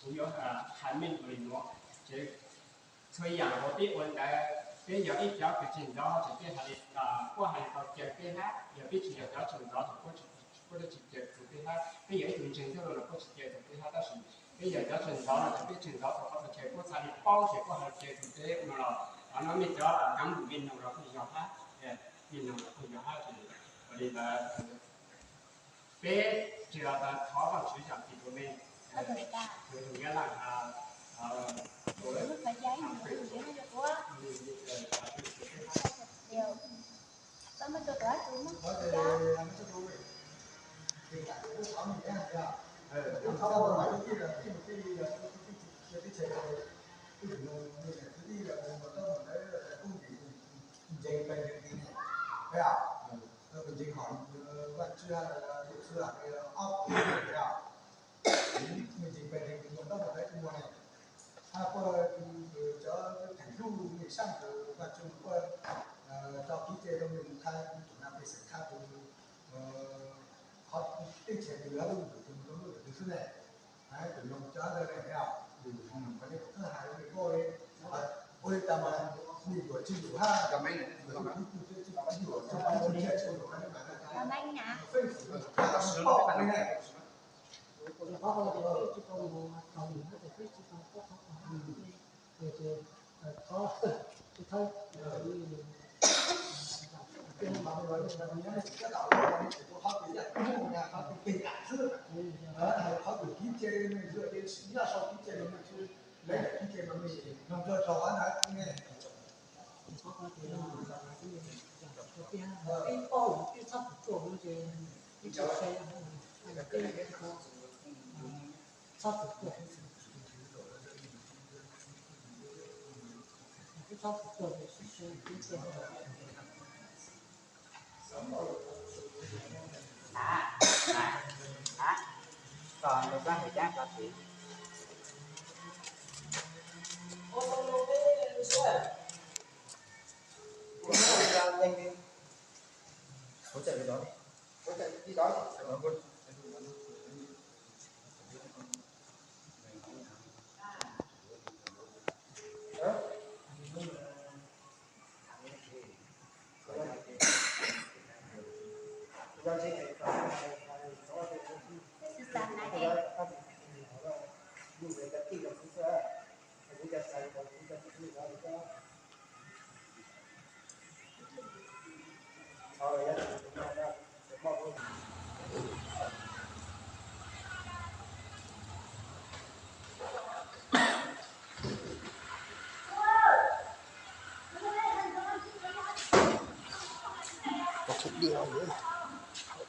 Kuv yuav hais meej li nuav, ces txhua yaam uas peb ua ntawd, peb yog ib cov kws tseem ntxov ces peb hais li, kuj hais li tau caw peb hab, yog peb tsis yog cov tseem ntxov ces kuj tsis caw txug peb hab, peb yog ib tug ntseeg Ntuj los kuj tsis caw txug peb hab, tab sis peb yog cov tseem ntxov no ces peb tseem ntxov txug qhov uas caw kuj txhais li paub ces kuj hais caw txug peb no los, no mej cov kaab mus mej noog los kuj yog hab, mej noog los kuj yog hab, ua li ntawd peb tsis los thov Vaajtswv zam txim rua mej, tus Nyab Laj has, ntseeg peb ntseeg tus muaj txwj hawm, ob peb ntseeg peb ntseeg tus muaj txwj hawm tau muaj ne, hab puab cov theem hlub mej saab ntawd Vaajtswv puab tso kev cai rau mej mus qha tus nam pej xeem, qha tus qhov teb chaws tus yuav lub tus mus rau lub tus xwb ne. Tus noog cov ntawd ne, qhov no kuv twb hais rau mej paub li, ua li tas mas mej yuam tsis yuam hab, tsis yuam tsis yuam tsis yuam tsis yuam, feeb xwm paub ne.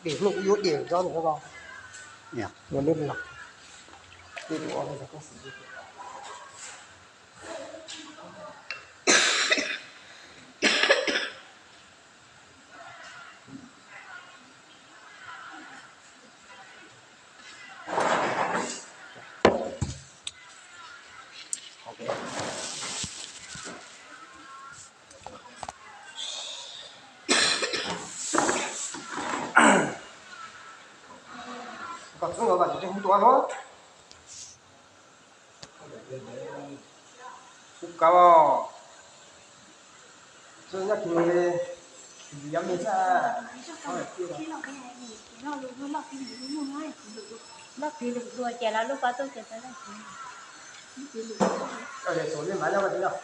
Dej no kuv yuav dej nrov nrov no. Ua neb los. Koj txhub los koj tsis hu tuaj no. Kuv kawg. Txhub nyob kis li, kis yov me xwb. Koj yog xus li mas nyob koj tsis nyob.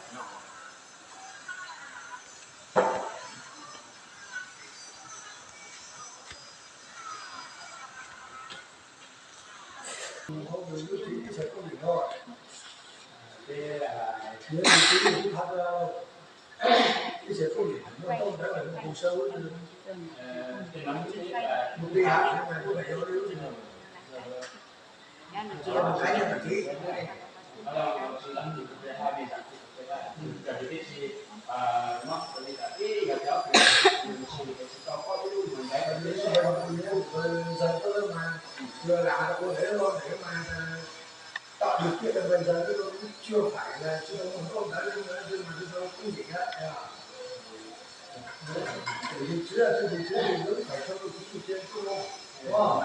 Tạo điều kiện cho Vân Sơn nó chưa phải là chưa có một gốc đá lên nữa nhưng mà Vân Sơn cũng nhỉnh á. Chủ nhật trước, chủ nhật trước thì vẫn phải cho tôi ký một trên không, đúng không?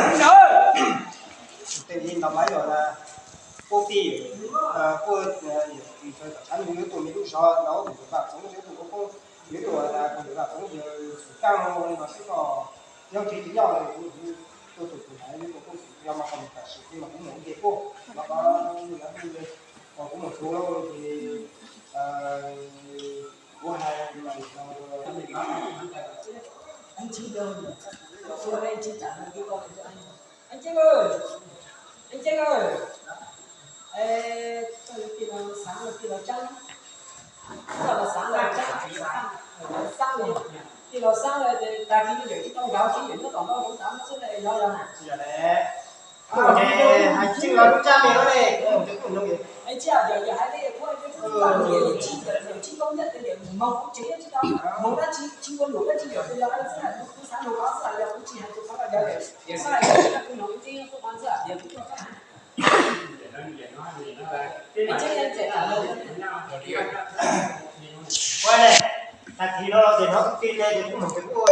Ntawd, tej li ntawd mas yog kuv tij, kuv tij, ntawd tom tshav ntuj yuav tuaj me lub zog, ntawd tus ntawm Vaj Txoov yuav tuaj ua poob, yuav tuaj ua tus ntawm Vaj Txoov yawg xum kab no li no xwb. Koj nyob tsev tsis nyob li, kuv tuaj tus ntawd yuav tuaj poob xwm yog mas koj mus tam sim kuv mas kuv mus ua ke puag los koj, kuv mus txhuv ces kuv hais Tij laug Xab, tag kis no yawm tsis tau nkaus, tsis yawm nyob tom ntawd hauv tav no xwb ne, yog yog na. Kuv ces hais tseeb los lub tsab me no ne, kuv mus ces kuv nug. Es tsis yog yawm hais li, kuv hais tias kuv tsis tau nyiam yawm tsis, yawm tsis tau nyiam tias yawm moog kuv tsev tsis tau, moog dab tsi tsis ua luam dab tsi, yawm yog hais xwb, kuv xav nug qhov xwb, yog kuv tsis hais tus qhov yawm, yawm xav hais kuv nug ib tib xub qhov xwb, yawm kuv tuaj xwb. Ua ne, tag kis no ces hnov tus tij ne ces kuv mus ces kuv ua